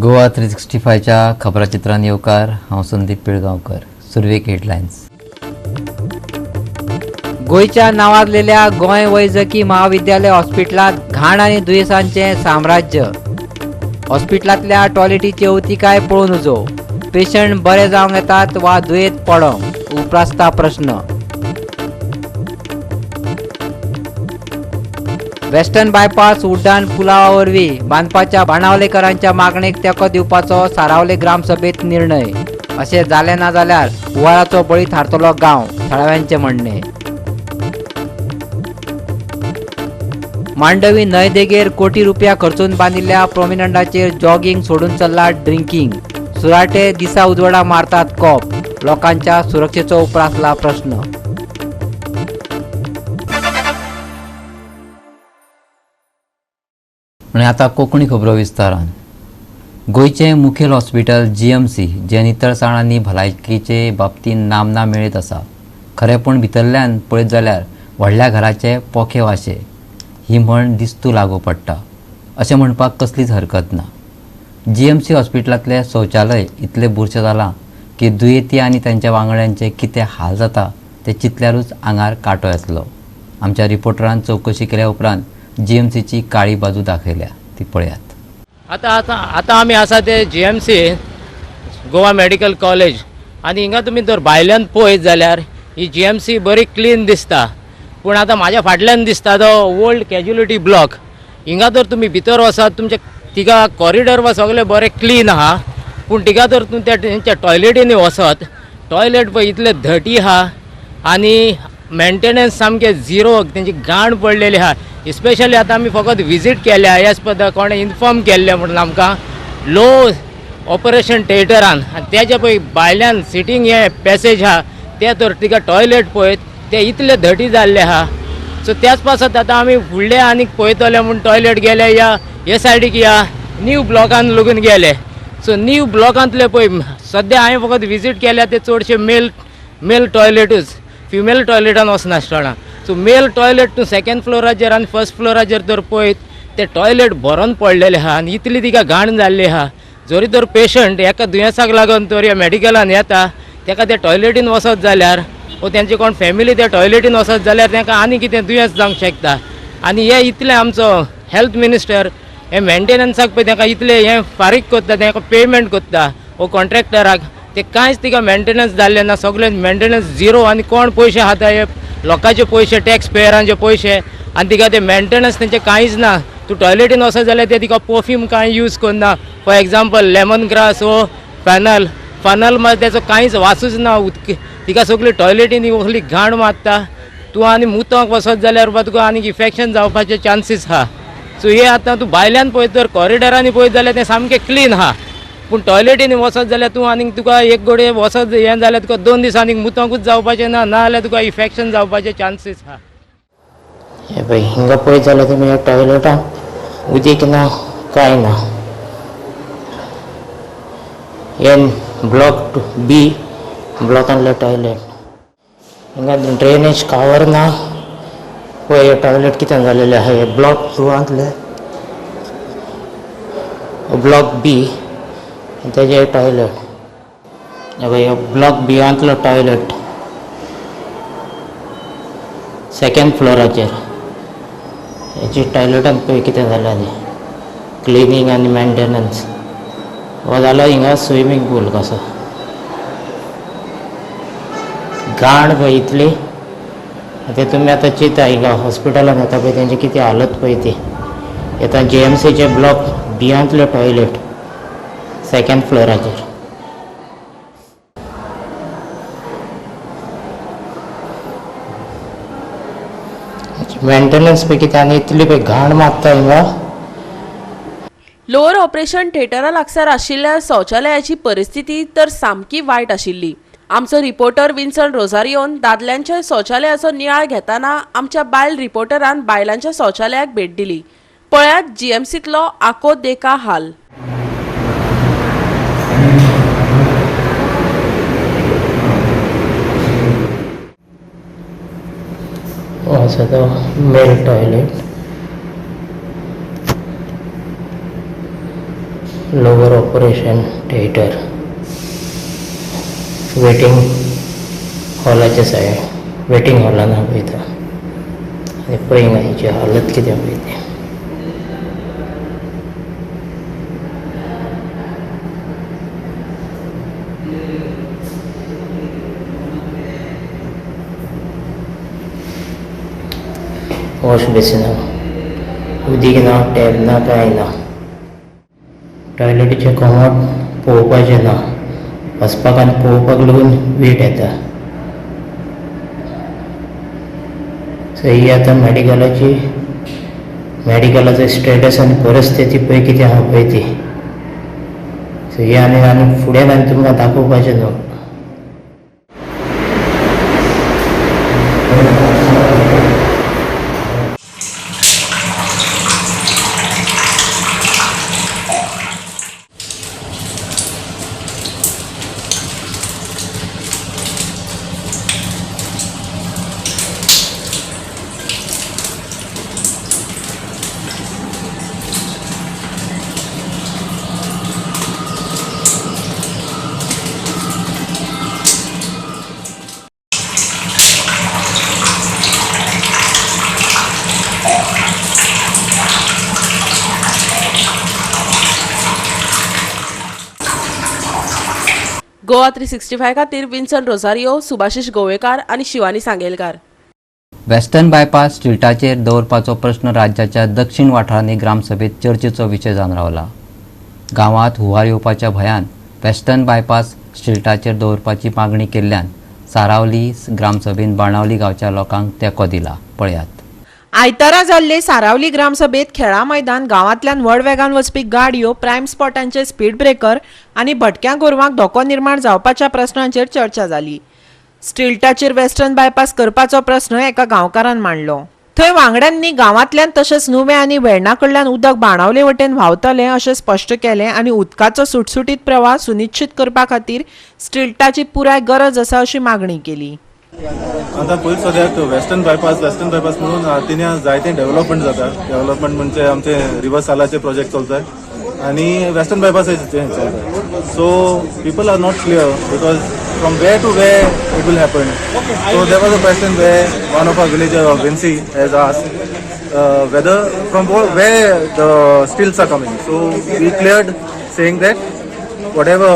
गोवा 365च्या खबराचित्रान येवकार. हांव संदीप पिळगांवकर. सुरवेक हेडलायन्स. गोंयच्या नांवाजलेल्या गोंय वैजकी महाविद्यालय हॉस्पिटलांत घाण आनी दुयेंसांचें साम्राज्य. हॉस्पिटलांतल्या टॉयलेटीची अवतिकाय पळोवन उजो. पेशंट बरे जावंक येतात वा दुयेंत पडोंक उप्रासता प्रश्न. वेस्टर्न बायपास उड्डाण पुला वरवीं बांदपाच्या बाणावलेकरांच्या मागणेक तेंको दिवपाचो सारावले ग्रामसभेत निर्णय. अशें जालें ना जाल्यार हुंवाराचो बळी थारतलो गांव, थळाव्यांचें म्हणणें. मांडवी न्हंय देगेर कोटी रुपया खर्चून बांदिल्ल्या प्रोमिनंडाचेर जॉगिंग सोडून चल्ला ड्रिंकींग. सुराटे दिसा उजवाडा मारतात कॉप. लोकांच्या सुरक्षेचो उप्रासला प्रश्न. आनी आतां कोंकणी खबरो विस्तारान. गोंयचें मुखेल हॉस्पिटल GMC जें नितळसाण आनी भलायकीचे बाबतींत नामना मेळयत आसा, खरें पूण भितरल्यान पळयत जाल्यार व्हडल्या घराचे पोखे वाशे ही म्हण दिस्तू लागू पडटा अशें म्हणपाक कसलीच हरकत ना. GMC हॉस्पिटलांतलें शौचालय इतलें बुरशें जालां की दुयेंती आनी तांच्या वांगड्यांचे कितें हाल जाता तें चिंतल्यारूच आंगार कांटो येतलो. आमच्या रिपोर्टरान चवकशी केल्या उपरांत GMCची काळी बाजू दाखयल्या, ती पळयात. आतां आतां आतां आमी आसा ते GMC Goa medical college आनी हिंगा तुमी जर भायल्यान पळयत जाल्यार ही GMC बरी क्लीन दिसता, पूण आतां म्हाज्या फाटल्यान दिसता तो ओल्ड कॅज्युलिटी ब्लॉक. हिंगा जर तुमी भितर वचत तुमच्या तिगा कॉरिडॉर वा सगळे बरे क्लीन आहा, पूण तिगा जर तुमी त्या तेंच्या टॉयलेटींनी वचत, टॉयलेट पळय इतले धटी आहा आनी मेंटेनन्स सामकें झिरो, तेंची घाण पडलेली आहा. स्पेशली आतां आमी फकत विजीट केल्या एज पर the कोणें इन्फॉर्म केल्लें म्हणून आमकां लो ऑपरेशन थिएटरान आनी तेजे पळय भायल्यान सिटींग हे पॅसेज आहा ते तर तिका टॉयलेट पळयत ते इतले धटी जाल्ले आहा. सो त्याच पासत आतां आमी फुडले आनीक पळयतले म्हूण टॉयलेट गेले या हे सायडीक या न्यू ब्लॉकान लगून गेले. सो न्यू ब्लॉकांतले पळय सद्या हांवें फकत विजीट केल्या ते चडशे मेल टॉयलेटूच, फिमेल टॉयलेटान वचनासतना. सो मेल टॉयलेट तूं सेकेंड फ्लोराचेर आनी फर्स्ट फ्लोराचेर तर पळयत ते टॉयलेट भरोन पडलेले आहा आनी इतली तिका घाण जाल्ली आहा. जरी तर पेशंट एका दुयेंसाक लागून तर ह्या मेडिकलान येता तेका त्या टॉयलेटीन वचत जाल्यार वो तेंची कोण फॅमिली त्या टॉयलेटीन वचत जाल्यार तेंकां आनी कितें दुयेंस जावंक शकता. आनी हे इतलें आमचो हेल्थ मिनिस्टर हे मेंटेनन्साक पळय तेंकां इतलें हें फारीक करता, तेंकां पेमेंट करता वो कॉन्ट्रॅक्टराक, ते कांयच तिका मेंटेनन्स जाल्लें ना, सगळें मेंटेनन्स झिरो. आनी कोण पयशे खाता हे लोकांचे पयशे, टॅक्स पेयरांचे पयशे, आनी तिका ते मेंटेनन्स तेंचें कांयच ना. तूं टॉयलेटीन वचत जाल्यार ते तिका परफ्यूम कांय यूज करना, फॉर एग्जाम्पल लेमन ग्रास वो फॅनल, फनल मात तेचो कांयच वासूच ना. उदक तिका सगळी टॉयलेटीन कसली घाण मारता. तूं आनी मुतोंक वचत जाल्यार तुका आनीक इफेक्शन जावपाचे चान्सीस आहा. सो हे आतां तूं भायल्यान पळयत तर कॉरिडॉरांनी पळयत जाल्यार तें सामकें क्लीन आहा, पूण टॉयलेटीन वचत जाल्यार तूं आनीक तुका एक गोडे वचत हें जाल्यार तुका 2 दीस आनीक मुतोंकूच जावपाचें ना, ना जाल्यार तुका इफेक्शन जावपाचे चान्सीस आहा. हे पळय हिंगा पळयत जाल्यार तुमी ह्या टॉयलेटान उदीक ना कांय ना. हे ब्लॉक बी ब्लॉकांतलें टॉयलेट, हिंगा ड्रेनेज कावर ना. पळय हे टॉयलेट कितें जालेलें आहा, हे ब्लॉक 2 ब्लॉक बी तेजे टॉयलेट. हे पळय ब्लॉक बियांतलो टॉयलेट सेकेंड फ्लोराचेर, हेची टॉयलेटान पळय कितें जालां तें, क्लिनींग आनी मेंटेनन्स. हो जालो हिंगा स्विमींग पूल कसो, घाण पळय इतली. ते तुमी आतां चिंता हिंगा हॉस्पिटलान येता पळय तेंची कितें हालत पळय ती. आतां GMCचे ब्लॉक बियांतले टॉयलेट सेकेंड फ्लोराचेर. मेंटेनन्स पळय कितें आनी इतली पळय घाण मारता हिंगा. लोअर ऑपरेशन थिएटरा लागसार आशिल्ल्या शौचालयाची परिस्थिती तर सामकी वायट आशिल्ली. आमचो रिपोर्टर विन्सन रोजारियोन दादल्यांच्या शौचालयाचो नियाळ घेताना आमच्या बायल रिपोर्टरान बायलांच्या शौचालयाक भेट दिली. पळयात GMCतलो आको देखा हाल. आसा तो male toilet. Lower operation theatre, waiting हॉलाच्या सायड, वेटींग हॉलान हांव वयता आनी पळय हिंगा हेची हालत कितें पळय ती. वॉश बेसिना उदीक ना, टॅप ना, कांय ना. टॉयलेटीचें कमोड पळोवपाचें ना, वचपाक आनी पळोवपाक लागून वीट येता. सो ही आतां मॅडिकलाचो स्टेटस आनी परिस्थिती पळय कितें आहा पळय ती. सो ही आनी आनी फुडें आनी तुमकां दाखोवपाचें न्हू. गोवा 365 खातीर विन्सन रोजारियो, सुभाषिश गोवेकार आनी शिवानी सांगेलकार. वेस्टर्न बायपास स्टिल्टाचेर दवरपाचो प्रश्न राज्याच्या दक्षिण वाठारांनी ग्रामसभेत चर्चेचो विशय जावन रावला. गांवांत हुंवार येवपाच्या भंयान वेस्टर्न बायपास स्टिल्टाचेर दवरपाची मागणी केल्ल्यान सारावली ग्रामसभेन बाणावली गांवच्या लोकांक तेंको दिला. पळयात. आयतारा जाल्ले सारावली ग्रामसभेत खेळा मैदान, गांवांतल्यान व्हड वेगान वचपी गाडयो, प्रायम स्पॉटांचे स्पीड ब्रेकर आनी भटक्या गोरवांक धोको निर्माण जावपाच्या प्रस्नांचेर चर्चा जाली. स्टिल्टाचेर वेस्टर्न बायपास करपाचो प्रस्न एका गांवकारान मांडलो. थंय वांगड्यांनी गांवांतल्यान तशेंच नुवें आनी वेर्णा कडल्यान उदक बाणावले वटेन व्हांवतलें अशें स्पश्ट केलें आनी उदकाचो सुटसुटीत प्रवाह सुनिश्चित करपा खातीर स्टिल्टाची पुराय गरज आसा अशी मागणी केली. आतां पयलीं सद्याक वेस्टर्न बायपास म्हणून आर्तिन्या जायते डेव्हलपमेंट जाता. डेव्हलपमेंट म्हणजे आमचे रिवर सालाचे प्रोजेक्ट चलता आनी वेस्टर्न बायपासाचे चलता. So people are not clear because from where to where it will happen. So there was a question where one of our villager of Vincy has asked whether from where the stilts are coming. So we cleared saying that whatever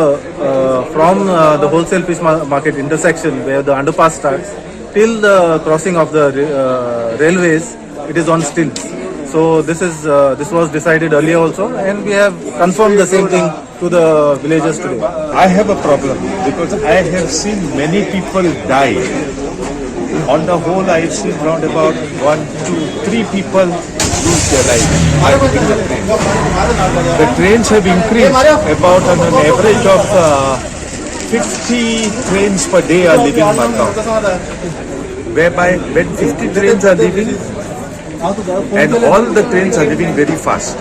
from the wholesale fish market intersection where the underpass starts till the crossing of the railways, it is on stilts. So this was decided earlier also, and we have confirmed the same thing to the villagers today. I have a problem because I have seen many people die. On the whole, I have seen round about 1, 2, 3 people lose their life by leaving the train. The trains have increased about on an average of 50 trains per day are leaving Margao. Whereby when 50 trains are leaving, and all the trains are leaving very fast.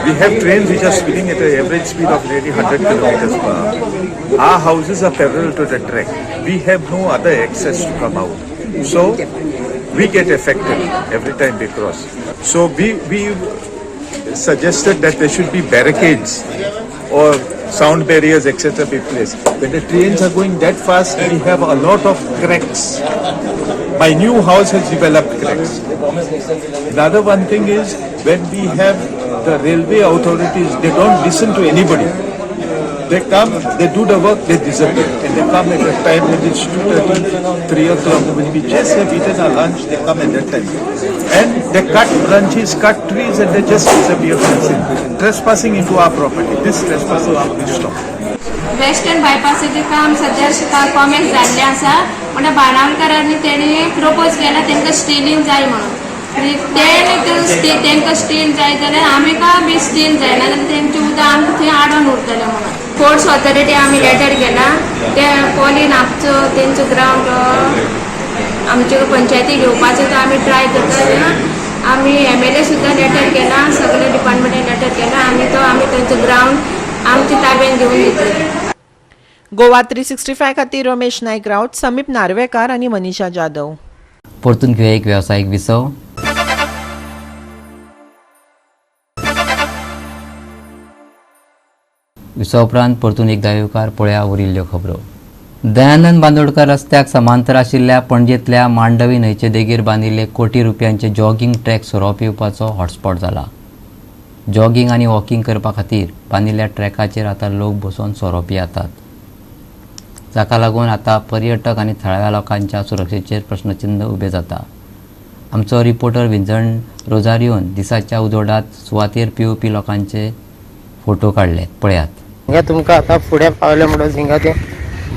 We have trains which are speeding at an average speed of nearly 100 kilometers per hour. Our houses are parallel to the track. We have no other access to come out. So we get affected every time we cross. So we suggested that there should be barricades or sound barriers, etc. be placed. When the trains are going that fast, we have a lot of cracks. My new house has developed cracks. Another one thing is, when we have the railway authorities, they don't listen to anybody. They come, they do the work, they disappear. And they come at a time when it's 2:30, 3 o'clock. When we just have eaten our lunch, they come at that time. And they cut branches, cut trees, and they just disappear from the scene. Trespassing into our property. This trespassing should be stopped. Western बायपासाचें काम सद्या common जाल्लें आसा, म्हणटा बाणावलकारांनी तेणी propose केला तेंकां स्टिलींग जाय म्हणून. तेणे तेंकां स्टील जाय जाल्यार आमकां बी स्टील जाय, नाजाल्यार तेंचें उदक आमकां थंय आडोन उरतलें म्हणून. पोर्ट्स ऑथॉरिटी आमी लेटर केला, ते पॉलीन आमचो तेंचो ग्रावंड आमचे पंचायती घेवपाचो तो आमी ट्राय करता. आमी एमएलए सुद्दां लेटर केला, सगळे डिपार्टमेंटान लेटर केला आनी तो आमी तेंचो ग्रावंड आमच्या ताब्यान घेवन दितले. गोवा 365 खातीर रमेश नायक राऊत, समीप नार्वेकार आनी मनीषा जाधव. परतून घेवया एक वेवसायीक विसव. विसवा उपरांत परतून एकदा येवकार. पळया उरिल्ल्यो खबरो. दयानंद बांदोडकर रस्त्याक समांतर आशिल्ल्या पणजेंतल्या मांडवी न्हंयचे देगेर बांदिल्ले कोटी रुपयांचे जॉगिंग ट्रॅक सोरो पिवपाचो हॉटस्पॉट जाला. जॉगिंग आनी वॉकिंग करपा खातीर बांदिल्ल्या ट्रॅकाचेर आतां लोक बसून सोरो पियेतात, जाका लागून आतां पर्यटक आनी थळाव्या लोकांच्या सुरक्षेचेर प्रश्नचिन्ह उबें जाता. आमचो रिपोर्टर विन्सन रोजारियोन दिसाच्या उजवाडांत सुवातेर पिवपी लोकांचे फोटो काडले, पळयात. हिंगा तुमकां आतां फुडें पावले म्हणून हिंगा तें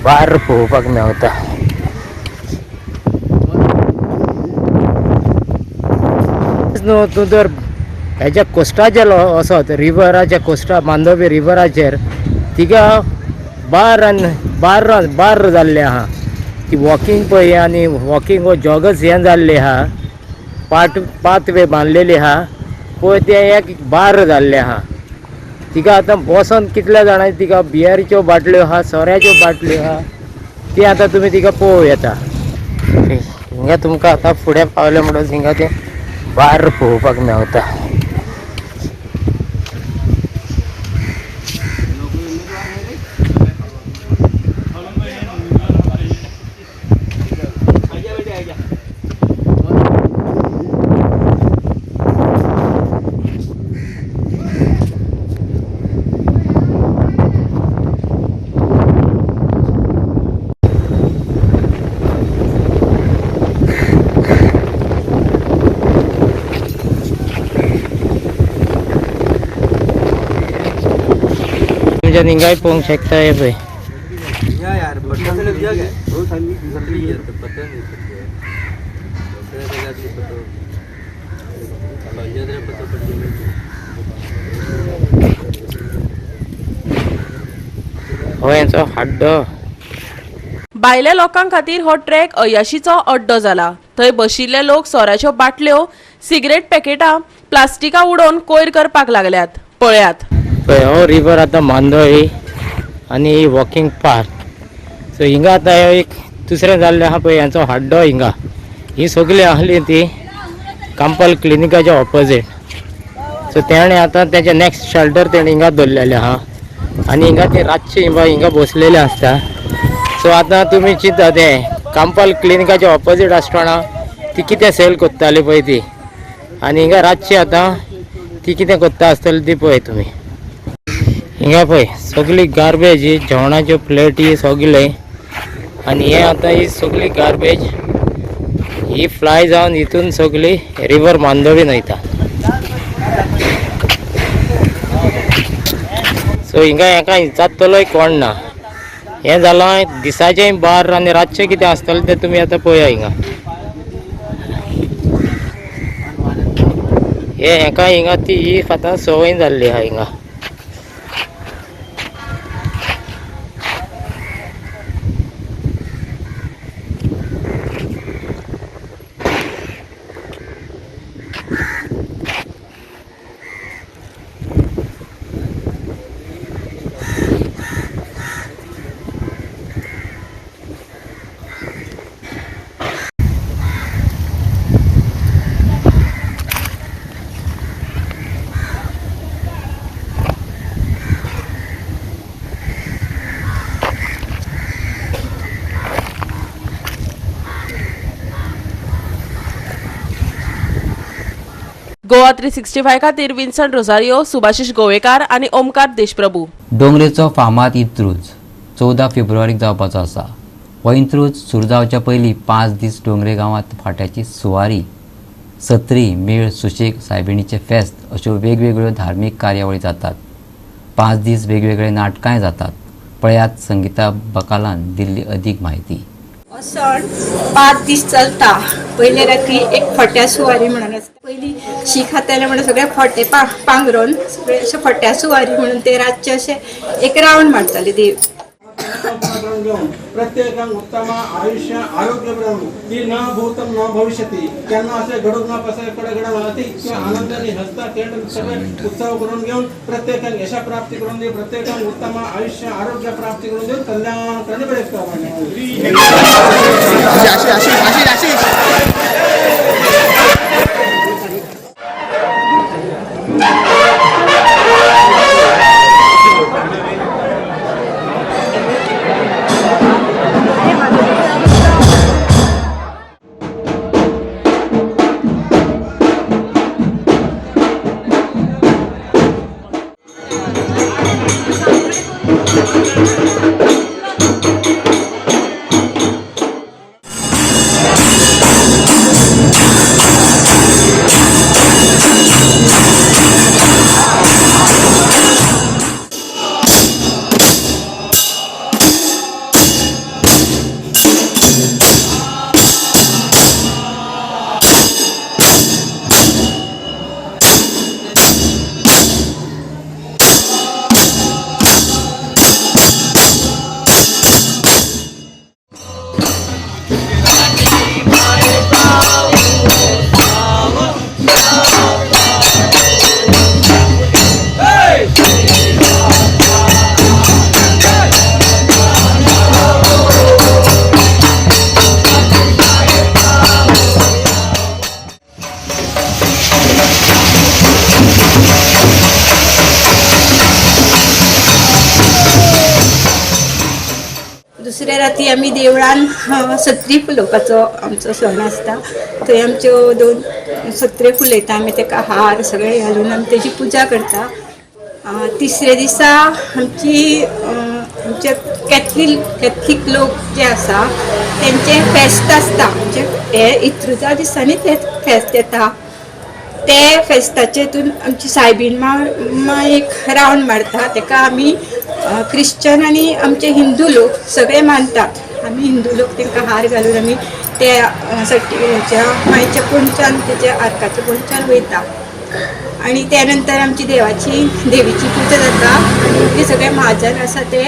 बार पळोवपाक मेवता. न्हू तूं जर हेज्या कोस्टाचेर वचत, रिवराच्या कोस्टा, मांडवी रिवराचेर, तिका बार आनी बार बार जाल्ले आहा. ती वॉकिंग पळय आनी वॉकिंग हो जॉगर्स हें जाल्ले आहा, पाथवे बांदलेली आहा पळय, तें एक बार जाल्लें आहा. तिका आतां बसोन कितल्या जाणांनी तिका बियरीच्यो बाटल्यो आहा, सोऱ्याच्यो बाटल्यो आहा, ती आतां तुमी तिका पळोवं येता. हिंगा तुमकां आतां फुडें पावले म्हणून हिंगा तें बार पळोवपाक मेवता. तुमच्या हिंगाय पळोवंक शकता हे पळय. हो हेंचो हड्डो. भायल्या लोकां खातीर हो ट्रॅक अयाशीचो अड्डो जाला. थंय बशिल्ले लोक सोऱ्याच्यो बाटल्यो, सिगरेट पॅकेटां, प्लास्टिकां उडोवन कोयर करपाक लागल्यात. पळयात. पळय हो रिवर आतां मांडवी आनी वॉकिंग पार्क. सो हिंगा आतां एक दुसरें जाल्लें आहा पळय, हेंचो हड्डो हिंगा. ही सगळी आहली ती कांपाल क्लिनिकाच्या ऑपोजीट. सो तेणें आतां तेजें नेक्स्ट शेल्टर तेणें हिंगा दवरलेलें आहा आनी हिंगा ते रातचे हिंगा हिंगा बसलेले आसता. सो आतां तुमी चिंता तें कांपाल क्लिनिकाच्या ऑपोजीट आसतना ती कितें सेल करताली पळय ती, आनी हिंगा रातची आतां ती कितें करता आसतली ती पळय तुमी. हिंगा पळय सगळी गार्बेज, ही जेवणाच्यो प्लेटी सगळे, आनी हे आतां ही सगळी गार्बेज ही फ्लाय जावन हितून सगळी रिवर मांडवीन वयता. सो हिंगा हेका विचारतलोय कोण ना. हें जालां दिसाचें बार आनी रातचें कितें आसतलें तें तुमी आतां पळया. हिंगा हे हेका हिंगा ती ही आतां संवय जाल्ली आहा हिंगा. गोवा 365 खातीर विन्सन रोजारियो, सुभाषिश गोवेकार आनी ओमकार देशप्रभू. डोंगरेचो फामाद इंत्रूज 14 फेब्रुवारीक जावपाचो आसा. हो इंत्रूज सुरू जावच्या पयलीं 5 दीस डोंगरे गांवांत फाट्याची सुवारी, सत्री, मेळ, सुशेग, सायबिणीचें फेस्त अश्यो वेगवेगळ्यो धार्मीक कार्यावळी जातात. 5 दीस वेगवेगळे नाटकांय जातात. पळयात संगीता बकालान दिल्ली अदीक म्हायती. हो सण 5 दीस चलता. पयले राती एक फट्या सुवारी म्हणून आसता. पयली शी खाताले म्हणून सगळे फटे पांगरून सगळे अशे फट्या सुवारी म्हणून ते रातचे अशे एक रावंड मारताले देव. प्रत्येकांक उत्तम आयुष्य आरोग्य मिळवून ती न भूतम न भविष्यती त्यांना असे घडून न पसायकडे घडवून अति आनंदाने हसता खेळ सगळे उत्सव करून घेऊन प्रत्येकांक यश प्राप्ती करून देऊ, प्रत्येकांक उत्तम आयुष्य आरोग्य प्राप्ती करून देऊ, कल्याण करणे. राती आमी देवळान सत्री फुलोवपाचो आमचो सण आसता. थंय आमच्यो 2 सत्रे फुलयता आमी, ताका हार सगळे घालून आमी तेजी पुजा करता. तिसरे दिसा आमची आमचे कॅथलीक लोक जे आसा तेंचें फेस्त आसता. म्हणजे हे इत्रुजा दिसांनी ते फेस्त येता. ते फेस्ताचे हितून आमची सायबीण मा एक रावंड मारता. तेका आमी क्रिश्चन आनी आमचे हिंदू लोक सगळे मानतात. आमी हिंदू लोक तांकां हार घालून आमी ते सट्टीच्या मायच्या पोंच्यान तेच्या आर्काच्या पोंच्यान वयता आनी त्या नंतर आमची देवीची पुजा जाता आनी ते सगळे म्हाजन आसा ते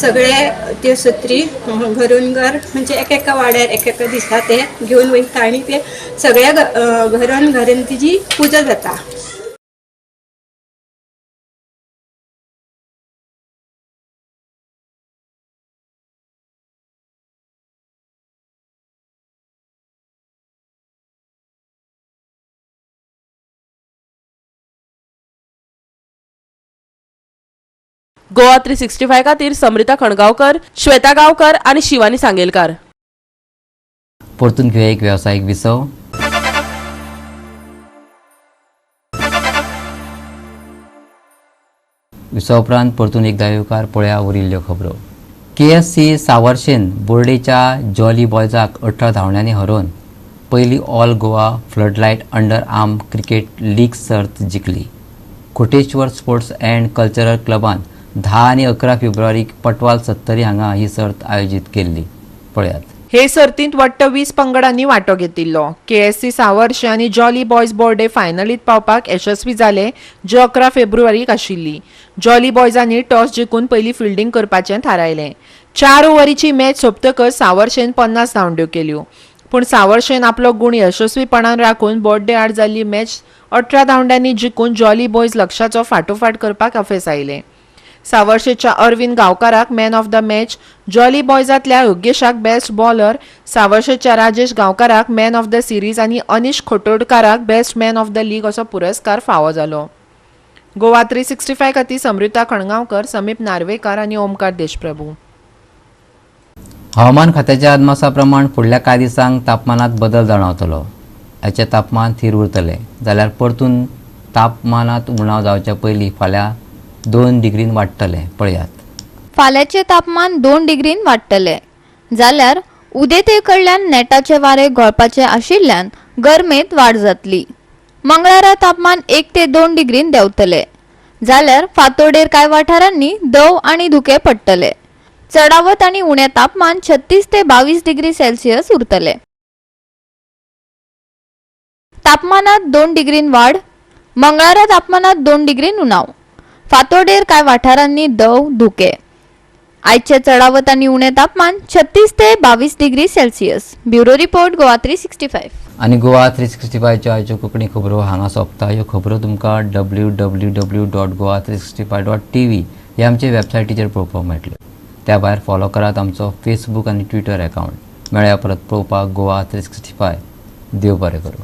सगळे त्यो सत्री घरून घर म्हणजे एकेका वाड्यार एकेका दिसा ते घेवन वयता आनी ते सगळ्या घरान घरान तिजी पुजा जाता. गोवा 365 खातीर समृता खणगांवकर, श्वेता गांवकर आनी शिवानी सांगेलकार. परतून घेवया एक वेवसायीक विसव. विसव उपरांत परतून एकदा येवकार पळया उरिल्ल्यो खबरो. KSC सावर्शेन बोर्डेच्या जॉली बॉयजाक 18 धांवड्यांनी हरोवन पयली all Goa floodlight under arm cricket league सर्त जिखली. कोटेश्वर स्पोर्ट्स अँड कल्चरल क्लबान 10 आनी 11 फेब्रुवारीक पटवाल 70 हांगा ही सर्त आयोजीत केल्ली. पळयात. हे सर्तींत वट्ट 20 पंगडांनी वांटो घेतिल्लो. KSC सावर्शे आनी जॉली बॉयज बोर्डे फायनलीत पावपाक यशस्वी जाले, जे 11 फेब्रुवारीक आशिल्ली. जॉली बॉयजांनी टॉस जिखून पयली फिल्डिंग करपाचें थारायलें. 4 ओव्हरीची मॅच सोंपतकच सावर्शेन 50 धांवड्यो केल्यो. पूण सावर्शेन आपलो गूण यशस्वीपणान राखून बोर्डे आड जाल्ली मॅच 18 धांवड्यांनी जिखून जॉली बॉयज लक्षाचो फाटोफाट करपाक अपेस आयलें. सावर्शेच्या अरविंद गांवकाराक man of the match, jolly बॉयजांतल्या योगेशाक बेस्ट बॉलर, सावर्शेच्या राजेश गांवकाराक मॅन ऑफ the series आनी अनिश खोटोडकाराक best man of the league असो पुरस्कार फावो जालो. गोवा 365 खातीर समृता खणगांवकर, समीप नार्वेकार आनी ओमकार देशप्रभू. हवामान खात्याच्या अदमासा प्रमाण फुडल्या कांय दिसांक तापमानात बदल जाणवतलो. हाचें तापमान थीर उरतलें जाल्यार परतून तापमानात उणाव जावच्या पयलीं फाल्यां 2 डिग्रीन वाडटलें. पळयात. फाल्यांचें तापमान 2 डिग्रीन वाडटलें जाल्यार उदेते कडल्यान नेटाचे वारे घोळपाचे आशिल्ल्यान गरमेंत वाड जातली. मंगळारा तापमान 1 ते 2 डिग्रीन देंवतले जाल्यार फांतोडेर कांय वाठारांनी दव आनी धुकें पडटले. चडावत आनी उणें तापमान 36 ते 22 डिग्री सेल्सियस उरतले. तापमानात 2 डिग्रीन वाड. मंगळारा तापमानात 2 डिग्रीन उणाव. फांतोडेर कांय वाठारांनी दव धुके. आयचे चडावत आनी उणें तापमान 36 ते 22 degree Celsius. Bureau report, Goa 365. आनी गोवा 365च्यो आयच्यो कोंकणी खबरो हांगा सोंपता. ह्यो खबरो तुमकां www.goa365.tv ह्या आमचे वेबसायटीचेर पळोवपाक मेळटल्यो. त्या भायर फॉलो करात आमचो फेसबूक आनी ट्विटर अकावंट. मेळया परत पळोवपाक गोवा 365. देव बरें करूं.